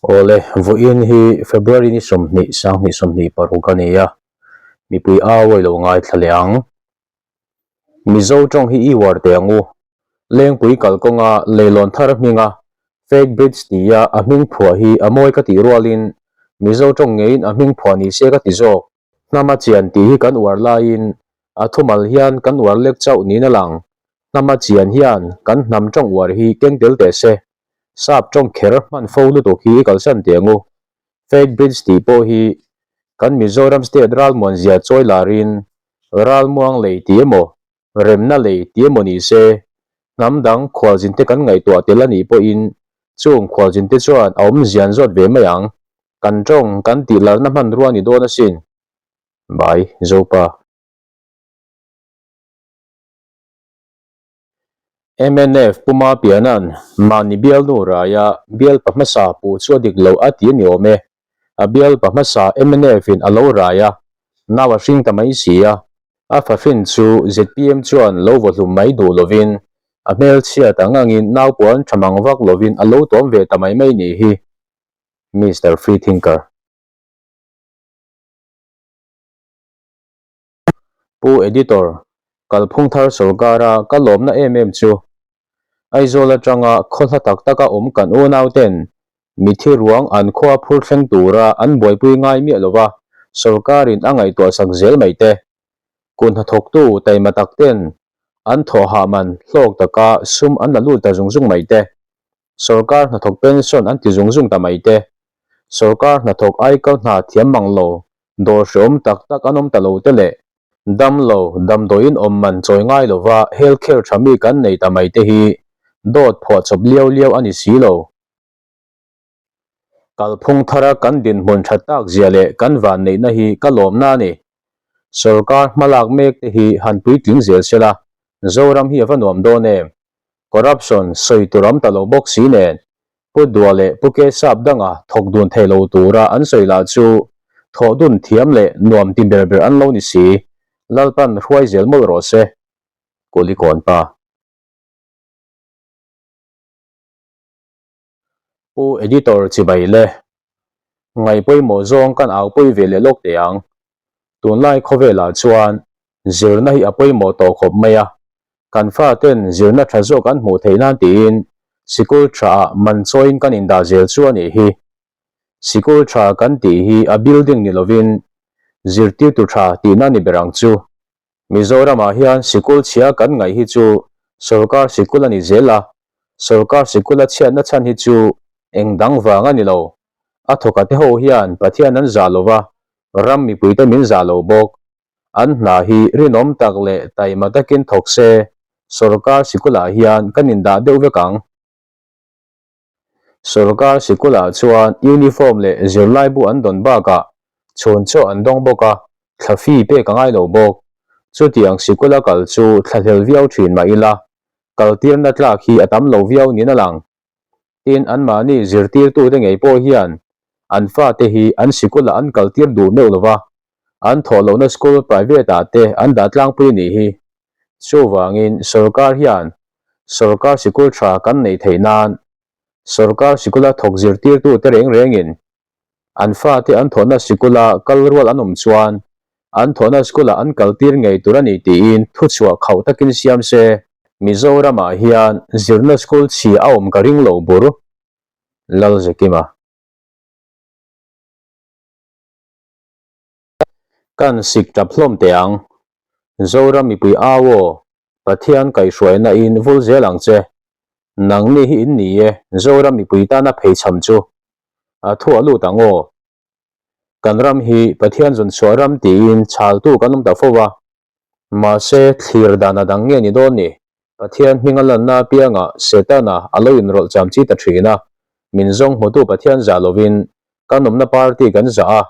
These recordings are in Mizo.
Awle, vawiin hi February ni 20, 2026 a ni a, mipui au a ilo ngaithla leh ang. Mizo tawng hi i uar teh ang u. Lengpui kalkawnga leilawn thar hminga Fake Bridge tia a hming phuah hi a mawi ka tih rualin Mizo tawng ngeiin a hming phuah ni se ka ti zawk. Hnama chian tih hi kan uar laiin a thumal hian kan uar lek chauh niin a lang. Hnama chian hian kan hnam tawng uar hi keng tel teh se. Sap tawng kher hman fo lutuk hi i kalsan teh ang u. Fake Bridge tih pawh hi kan Mizoram state ralmuan zia chawi larin ralmuang lei tih emaw, remna lei tih emaw ni se, hnam dang khualzinte kan ngaihtuah tel a nih pawhin chung khualzinte chuan a awmzian zawt ve mai ang. Kan tawng kan tih larna hmanrua ni dawn asin. Bai, Zopa. Mnf Puma Piana'n mahni bialnu raia bialpa hmasa puh chu a dik lo a ti a ni awm e. A bialpa hmasa MNF-in a lo rai a, nau a hring ta mai si a. A fahrin chu zpm chuan lo vaw hlum mai duh lovin a hmelchhiat ang angin nau puan tha mang vak lovin a lo tuam ve ta mai mai nih hi. Mister Freethinker. Pu Editor, kalphung thar sawrkara ka lawmna em em chu Aizawl atanga khaw hla tak taka awm kan unau ten mithi ruang an khua phur thleng tura an buaipui ngai miah lova sawrkarin a ngaihtuah sak zel mai te. Kun hnathawktu taima tak ten an thawh hah man hlawk taka sum an la lut ta zung zung mai te. Sawrkar hnathawk pension an ti zung zung ta mai te. Sawrkar hnathawk aikal hna thiam mang lo Dawr hreawm tak tak an awm ta lo te leh damlo damdawiin awm man chawi ngai lova health care tha mi kan nei ta mai te hi dawt phuahchawp liau liau a ni si lo. Kalphung thara kan dinhmun tha tak zia leh kan vanneihna hi ka lawmna a ni. Sorkar hmalak mek te hi han puitling zel sela Zoram hi a va nuam dawn em? Corruption sawi tur am ta lo bawk si nen Pu Dua leh Pu Kesap danga thawk dun thei lo tura an sawi lah chu thawh dun thiam leh nuam ti ber ber an lo ni si. Lalpan hruai zel mawlh rawh se. Kulikawn pa. Pu Editor chibai le. Ngaih pawimawh zawng kan au pawi ve leh lawk teh ang. Tunlai khawvelah chuan zirna hi a pawimawh tawh khawp mai a, kan faten zirna tha zawk an hmuh theih nan tiin sikul tha ah man chawiin kan indah zel chu a nih hi. Sikul tha kan tih hi a building ni lovin zirtirtu tha tihna ni ber ang chu. Mizoramah hian sikul chhia kan ngaih hi chu sorkar sikul a ni zel a, sorkar sikula chhiatna chhan hi chu eng dang vang a ni lo. A thawkate ho hian Pathian an zah lo va, ram mipuite min zah lo bawk. An hna hi rinawm tak leh taima takin thawk se, sorkar sikulah hian kan indah deuh vek ang. Sorkar sikulah chuan uniform leh zirlaibu an dawn bakah chhun chaw an dawng bawk a, thla fee pek a ngai lo bawk. Chutiang sikula kal chu thlahlel viau thin mah ila, kaltirna tlak hi a tam lo viau niin a lang. Tin, anmahni zirtirtute ngei pawh hian an fate hi an sikulah an kaltir duh meuh lo va, an thawh lohna school private ah te an dah tlangpui a nih hi. Chuvangin sorkar hian sorkar sikul tha kan neih theih nan sorkar sikula thawk zirtirtute reng rengin an fate an thawhna sikula kal rual an awm chuan an thawhna school-ah an kaltir ngei tur a ni tiin thuchhuah khauh takin siam se. Mizoramah hian zirna school chhia a awm ka ring lo bur. Lalzekima. Kan sik tap hlawm teh ang. Zoram mipui au aw, Pathian kaihhruaina in vul zel ang che. Nangni hi in ni e, Zoram mipui tana pheichham chu. A thu a lut ang aw. Kan ram hi Pathian zawnchhuah ram tiin chhaltu kan awm ta fo va. Mahse, thlir dan a dang nge ni dawn ni? Pathian hming a lanna apiangah Setana a lo inrawlh cham chi ta thin a. Min zawng hmutu Pathian zah lovin kan awmna party kan zah a,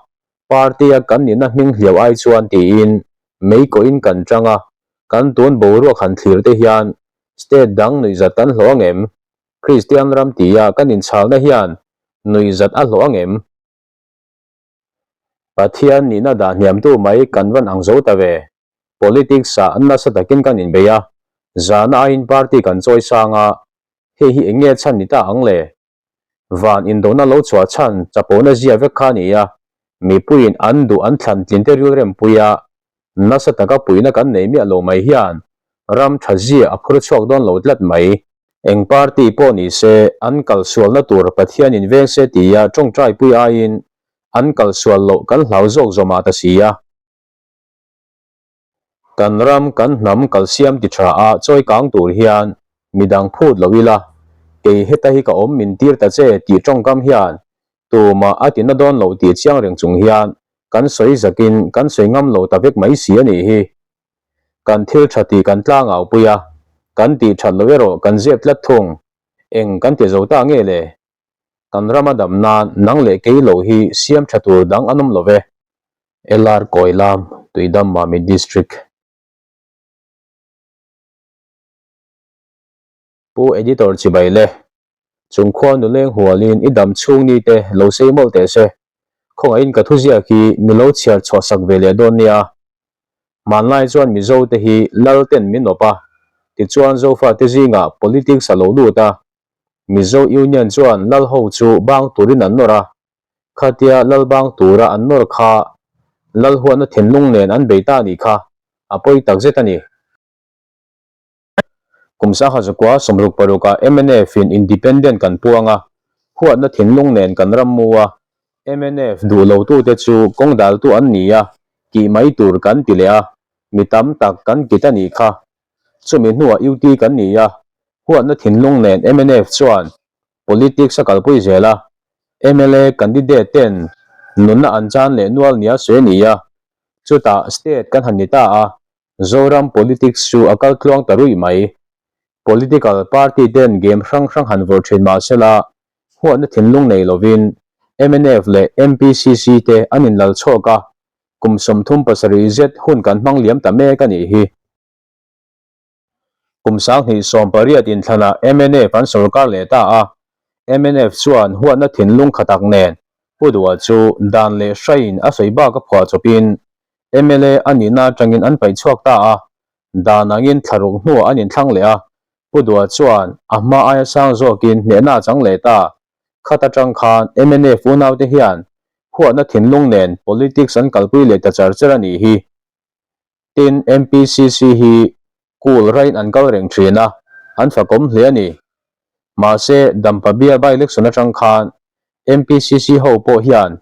party-a kan nihna hming hliau ai chuan tiin mei kawhin kan chang a, kan tun boruak han thlir te hian state dang nuihzat kan hlawh ang em? Kristian ram tia kan inchhalna hian nuihzat a hlawh ang em? Pathian nihna dah hniamtu mai kan van ang zo ta ve. Politics-ah nasa takin kan inbei a, zahna aiin party kan chawi sang a, hei hi eng nge chhan ni ta ang le? Van indona lo chhuah chhan chapona zia vek kha a ni a, mipuiin an duh an thlan tlin te rilrempui a, nasa taka puihna kan nei miah lo mai hian ram tha zia a phur chhuak dawn lo tlat mai. Eng party pawh ni se an kal sualna tur Pathianin veng se tia tawngtaipui aiin an kal sual loh kan hlau zawk zawmah ta si a. Kan ram, kan hnam kalsiam ti tha a chawi kang tur hian midang phut lo ila, kei heta hi ka awm min tir ta che tih tawngkam hian tumah a tina dawn lo tih chiang reng chung hian kan sawi zakin kan sawi ngam lo ta vek mai si a nih hi. Kan thil tha tih kan tlangau pui a, kan tih that lo erawh kan zep tlat thung. Eng kan ti zo ta nge le? Kan rama dam nan nang leh kei lo hi siam tha tur dang an awm lo ve. LR Kawilam, Tuidam Mamit District. Pu Editor chibai le. Chung khua nuleng hualin i dam chhung ni te lo sei mawlh teh se. Khawngaihin ka thuziak hi mi lo chhiar chhuah sak ve leh dawn nia. Hmanlai chuan Mizo te hi lal ten min awp a, tichuan Zofa te zingah politics a lo lut a, Mizo Union chuan lal ho chu bang turin an nawr a, khatia lal bang tura an nawr kha lal huatna thinlung nen an bei ta nih kha a pawi takzet a ni. Kum sangha zakua 66 ah mnf in Independent kan puang a, huatna thinlung nen kan ram mu a, mnf duh lo tute chu kawng daltu an ni a, kih mai tur kan ti leh a, mi tam tak kan kit a nih kha. Chumi hnuah UT kan ni a, huatna thinlung nen mnf chuan politics a kalpui zel a, mla candidate ten nunna an chan leh nual nia sawi a ni a, chutah state kan han ni ta a, Zoram politics chu a kal tluang ta ruih mai. Political party ten game hrang hrang han vawrh thin mah sela, huatna thinlung nei lovin mnf leh MPCC te an inlal chhuak a, kum 37 zet hun kan hmang liam ta mek a nih hi. Kum 2018 inthlanah mnf an sorkar leh ta a, mnf chuan huatna thinlung kha tak nen Pu Duha chu dan leh hraiin a sawi bak a phuah chawpin mla a nihna atangin an paih chhuak ta a, dan angin thlaruk hnuah an inthlang leh a, Pu Duha chuan a hma aia sang zawkin hnehna a chang leh ta. Khat atang khan mnf unaute hian huatna thinlung nen politics an kalpui leh ta char char a nih hi. Tin, MPCC hi cool rain an kal reng thin a, an fakawm hle a ni. Mahse, Dampa bial by-election atang khan MPCC ho pawh hian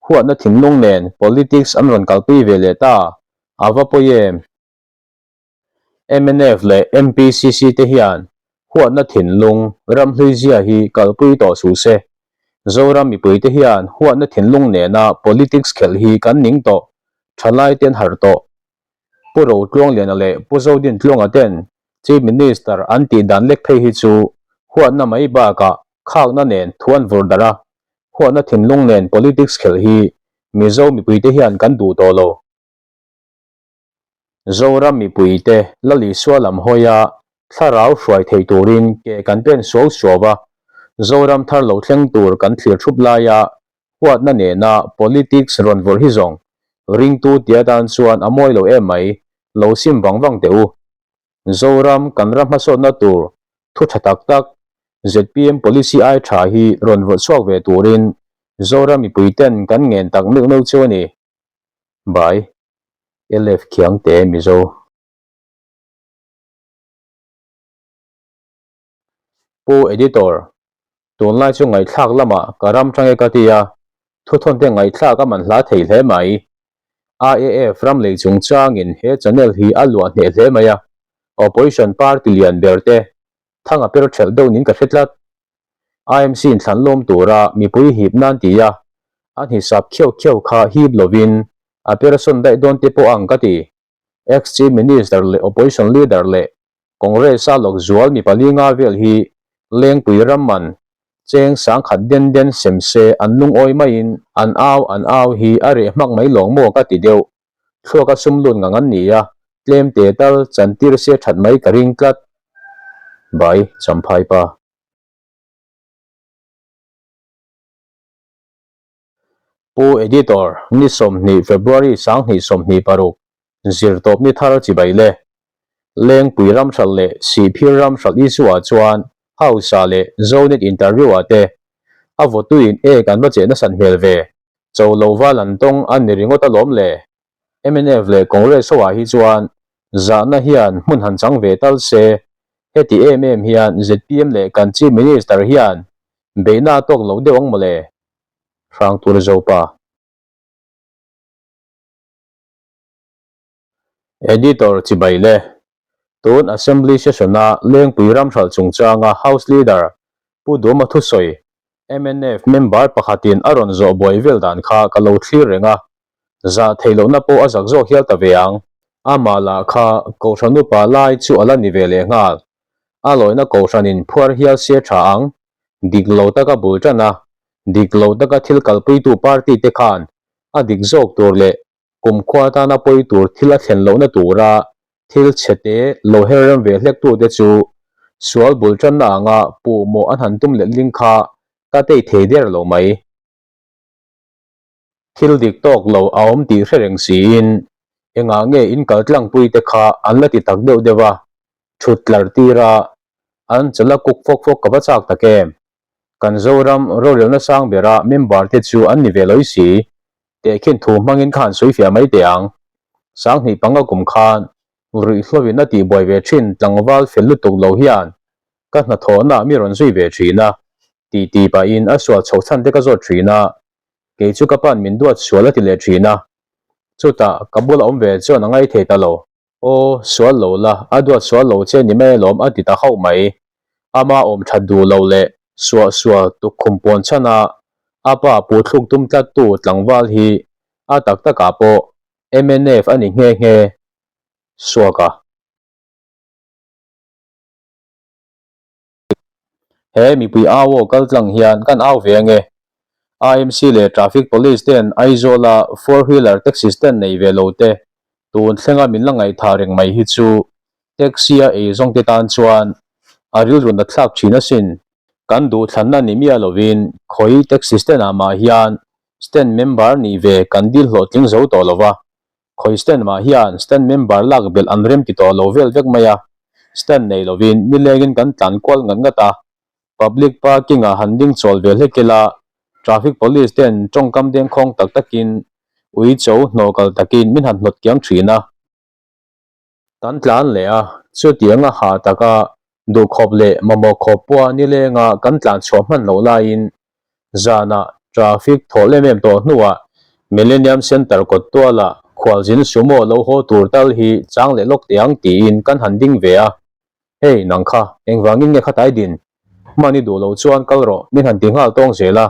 huatna thinlung nen politics an rawn kalpui ve leh ta, a va pawi em? Mnf leh MPCC te hian huatna thinlung ramhlui zia hi kalpui tawh suh se. Zoram mipuite hian huatna thinlung nena politics khelh hi kan ning tawh, thalai ten harh tawh. Pu Rotluangliana leh Pu Zodintluanga ten Chief Minister an tih dan lek phei hi chu huatna mai bakah khakna nen thu an vur darh a, huatna thinlung nen politics khelh hi Mizo mipuite hian kan duh tawh lo. Zoram mipuite Lal Isua lam hawia thlarau hruai thei turin ke kan pen suau suau a, Zoram thar lo thleng tur kan thlir thup laia huatna nena politics rawn vawrh hi zawng ringtu tia tan chuan a mawi lo em mai, lo sim vang vang teh u. Zoram kan ram hmasawnna tur thu tha tak tak zpm policy ai tha hi rawn vawrh chhuak ve turin Zoram mipuiten kan ngen tak meuh meuh chu a ni. By. LF Khiangte Mizo. Pu Editor, tunlai chu ngaihthlak lamah ka ram tang e ka ti a, thuthawn te ngaihthlak a man hla thei hle mai. IAF ram lei chungchangin he channel hi a luah hneh hle mai a, Opposition party lian ber te thang a per thelh deuh nin ka hre tlat. IMC in thlan lawm tura mipui hip nan ti a, an hisap khiau khiau kha hip lovin a persawn daih dawn te pawh ang ka ti. Ex-Chief Minister leh Opposition Leader leh Congress-a lawk zual mi pali nga vel hi Lengpui ram man cheng 10,000 den den sem se an lungawi maiin an au an au hi a reh hmak mai lawng maw ka ti deuh. Thluaka sum lut ngang an ni a, tlem te tal chantir se that mai ka ring tlat. By Champhai Pa. Pu Editor, ni 20 February 2026, zirtawp ni thar chibai le. Lengpui ramhral leh Sihphir ramhral issue ah chuan House ah leh Zonet interview ah te. A vawtuin ek an va cheh nasat hmel ve. Cho lo val an tawng a ni ringawt alawm le. Mnf leh Congress ho ah hi chuan zahna hian hmun han chang ve tal se, heti em em hian zpm leh kan Chief Minister hian beihna a tawk lo deuh ang mawle. Hrangtur Zopa. Editor chibai le. Tun Assembly Session-a Lengpui ramhralh chungchanga House Leader Pu Duma thusawi mnf member pakhatin a rawn zawh buai vel dan kha ka lo thlir reng a, zah theih lohna pawh a zak zawk hial ta ve ang. Amah lah kha Kohhran upa lai chu a la ni ve leh nghal. A lawina Kohhranin phuar hial se tha ang. Dik lo taka bul tan a, dik lo taka thil kalpuitu party te khan a dik zawk tur leh Kumkhua atana pawi tur thil a thlen lohna tura thil chhete lo her rem ve hlektute chu sual bul tanna anga puhmawh an han tum letling kha ka tei thei der lo mai. Thil dik tawk lo a awm tih hre reng siin engah nge in kal tlangpuite kha an la ti tak deuh deuh a, thut tlar tir a, an chawlh a kuk fawk fawk ka va chak tak em? Kan Zoram rorelna sang bera member te chu an ni ve lawih si. Tehkhin thu hmangin kha han sawi fiah mai teh ang. Sanghnih panga kum khan ruihhlovin a tihbuai ve thin tlangval fel lutuk lo hian ka hnathawhna mi rawn zui ve thin a, tih tih pahin a sual chhoh chhan te ka zawt thin a, kei chu ka pan min duat sual a ti leh thin a. Chutah ka bula awm ve chuan a ngaithei ta lo. Aw, sual lo la, a duat sual lo che ni mai alawm a ti ta hauh mai. Ama awm that duh lo leh suah sual tukkhum pawn chhan a, a pa pu thluk tum tlattu tlangval hi a tak takah pawh mnf a ni nghe nghe suak a. He mipui au aw kal tlang hian kan au ve ange. IMC leh Traffic Police ten Aizawl-a four wheeler taxi stand nei ve lo te tun thlenga min la ngaihthah reng mai hi chu taxi-a ei zawng te tan chuan a rilru nat thlak thin asin. Kan duhthlanna ni miah lovin khawi taxi stand-ah mah hian stand member nih ve kan dil hlawhtling zo tawh lova, Khawi stand mah hian stand member lak belh an rem ti tawh lo vel vek mai a, stand nei lovin nilengin kan tlan kual ngat ngat a, public parking ah han ding chawl ve hlek ila traffic police ten tawngkam dengkhawng tak takin ui cho hnawh kal takin min han hnawt kiang thin a. Kan tlan leh a, chutianga ha taka duhkhawp leh mamawh khawp pawha nilenga kan tlan chhuah hman loh laiin zanah traffic thawh lem em tawh hnuah Millennium Centre kawt tualah khualzin sumo lo haw tur tal hi chang leh lawk teh ang tiin kan han ding ve a, Hey nang kha, engvangin nge khatai din? Hman i duh loh chuan kal rawh min han ti nghal tawng zel a,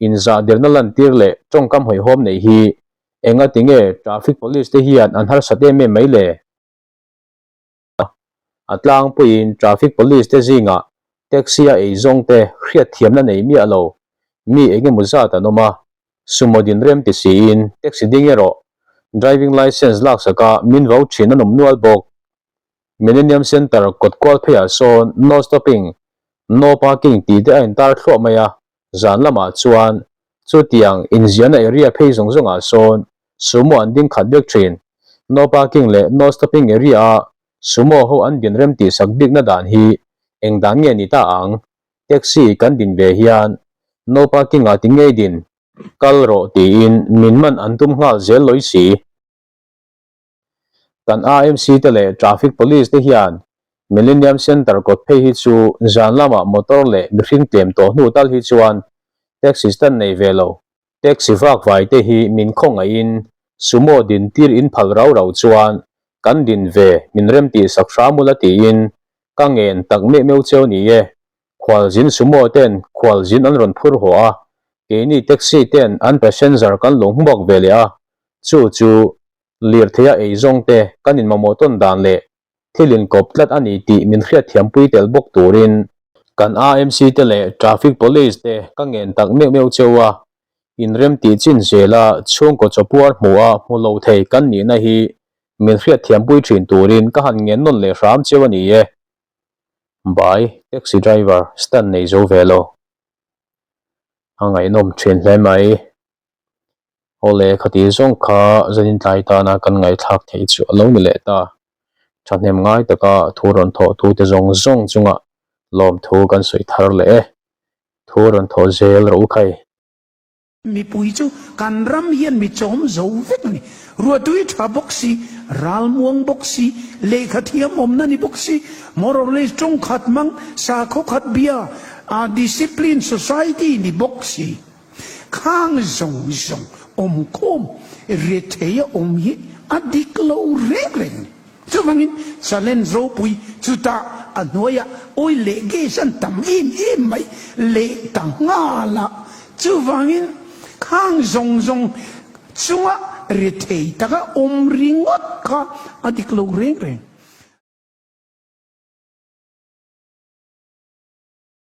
inzah derna lantir leh tawngkam hawihhawm neih hi Enga ti nge traffic police te hian an harsat em em mai le? A tlangpuiin traffic police te zingah taxi a ei zawng te hriatthiamna nei miah lo mi engemaw zat an awm a, sumo din rem ti siin taxi ding erawh driving licence laksaka min vo thin an awm nual bawk. Millennium Centre kawt kual pheiah sawn no stopping, no parking tih te a intar thluah mai a, Zan lamah chuan chutiang inziahna area phei zawng zawngah sawn sumo an ding khat vek thin. No parking leh no stopping area a sumo ho an din rem tih sak bikna dan hi eng dan nge ni ta ang? Taxi kan din ve hian no parking ah ti ngei din kal rawh tiin min man an tum nghal zel lawi si. Kan AMC te leh Traffic Police te hian Millennium Centre kawt phei hi chu zan lamah motor leh mihring tlem tawh hnu tal hi chuan taxi stand nei ve lo. Taxi vak vai te hi min khawngaihin sumo din tir in phal rau rau chuan kan din ve min rem tih sak hram ula tiin ka ngen tak meuh meuh cheu ni e. Khualzin sumo ten khualzin an rawn phur haw a, keini taxi ten an passenger kan lo hmuak ve leh a, Chu chu lirtheia eizawng te kan inmamawh tawn dan leh thil inkawp tlat a ni tih min hriatthiampui tel bawk turin kan AMC te leh Traffic Police te ka ngen tak meuh meuh cheu a, inrem tih chin zela chhungkaw chawpuar hmuh a hmu lo thei kan nihna hi min hriatthiampui thin turin ka han ngen nawn leh hram cheu a ni e. By, Taxi driver, stand nei zo ve lo. A ngaihnawm thin hle mai. Awle, khati zawng kha zanin tlai tana kan ngaihthlak theih chu a lo ni leh ta. Thahnem ngai taka thu rawn thawh tute zawng zawng chunga lawmthu kan sawi thar leh e. Thu rawn thawh zel rawh u khai. Mipui chu kan ram hian mi chawm zo vek a ni. Ruatui tha bawk si, ralmuang bawk si, lehkha thiam awmna ni bawk si, more or less tawng khat hmang, sakhaw khat bia, a discipline society ni bawk si. Khang zawng zawng awmkhawm rethei a awm hi a dik lo reng reng a ni. Chuvangin challenge ropui chutah a hnuaiah oil leh gas an tam em em mai leh ta nghal a. Chuvangin khang zawng zawng chunga rethei taka awm ringawt kha a dik lo reng reng.